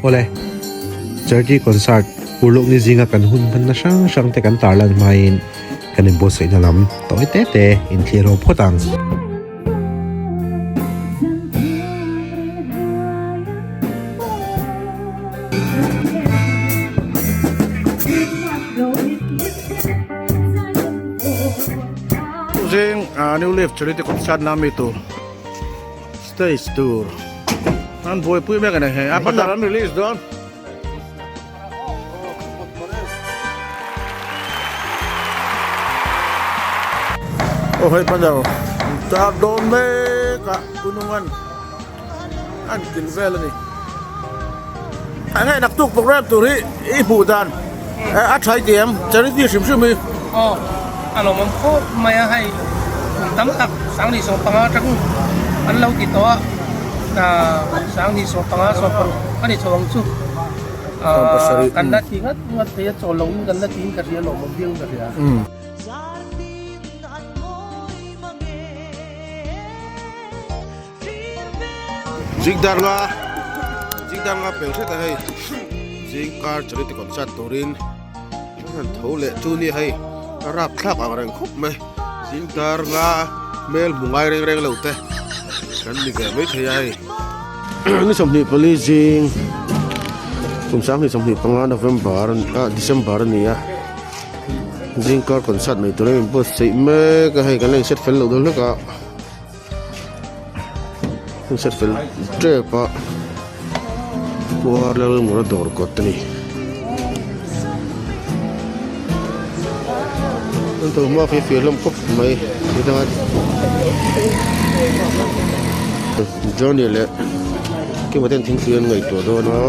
Awle, Charity Concert urlawk ni zinga kan hun hmanna hrang hrang te kan tarlan hmain kan inbuatsaihna lam tawi te te inthlir ho phawt ang. Zing New Leaf Charity Concert na mi tur stage tur an buaipui mek a ni hei a banner an release dawn. Aw hei banner tar dawn mek a punungan an kil vel a ni. Eng nge naktuk program tur hi i hmuh dan a tha i ti em charity hrim hrim hi. Aw a lawmawm khawp mai a hei kum tam tak Sangni 15 atang an lo ti tawh a Sangni 15 16 a ni chho ang chu kan la ti ngat ngat thei a chawl lo in kan la tiin ka hria lawmawm viau in ka hria. Zingdar nga zingdar nga pel hret a hei zingkar charity concert turin an han tho leh chu ni hei a rapthlak ang reng khawp mai zingdar nga hmel hmu ngai reng reng lo te kan ni ve mai thei a hei ni 24 zing kum 2025 November ah December a ni a zingkar concert nei turin an inbuatsaih mek a hei kan la inset fel loh dawn hlek a. Hmun set fel tep a puar lal ngawr a dawr kawt a ni an tawh hma khi fir hlawm khawp mai nidanga Johnny leh Kima ten thingpui an ngaihtuah dawn a.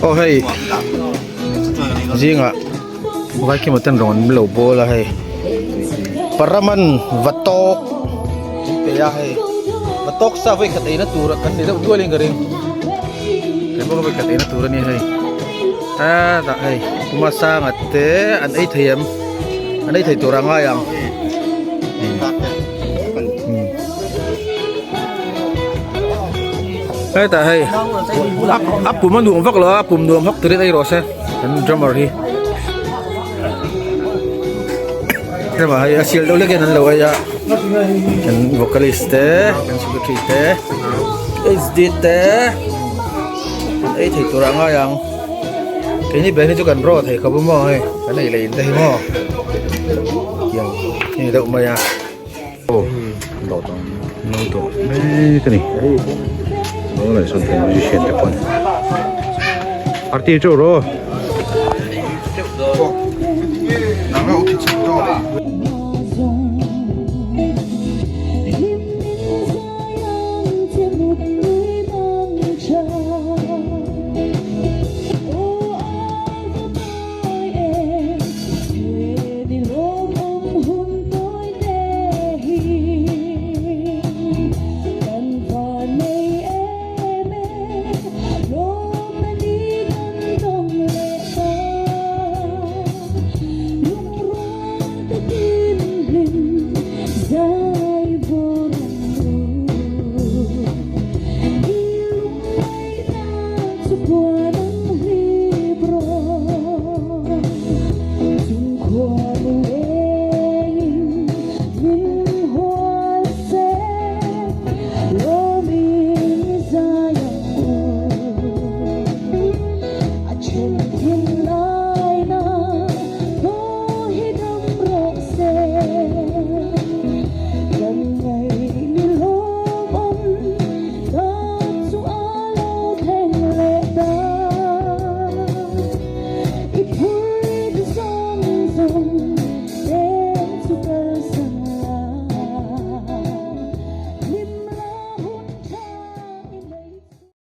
Aw hei zingah vaikima ten rawn an lo bawl a hei paraman va tawk an pe a hei va tawk sa vawi khat eina tur kan ni deuh dual in ka ring kei pawh vawi khat eina tur a ni hei hetah hei kuma sanga te an ei thei em an ei thei tur a ngai ang. Hetah hei a pum a nuam vak lo a pum nuam vak turin ei rawh se kan drummer hi drummer hei a sial deuh lek hian an lo ei a kan vocalist te kan secretary te hd te an ei thei tur ah ngai ang keini ber hi chu kan raw thei khawp a maw hei kan ei leh in te hi maw tiang hei deuh mai a. Aw lo tawh mek a ni lo leh sawn kan musician te pawn party teuh rawh.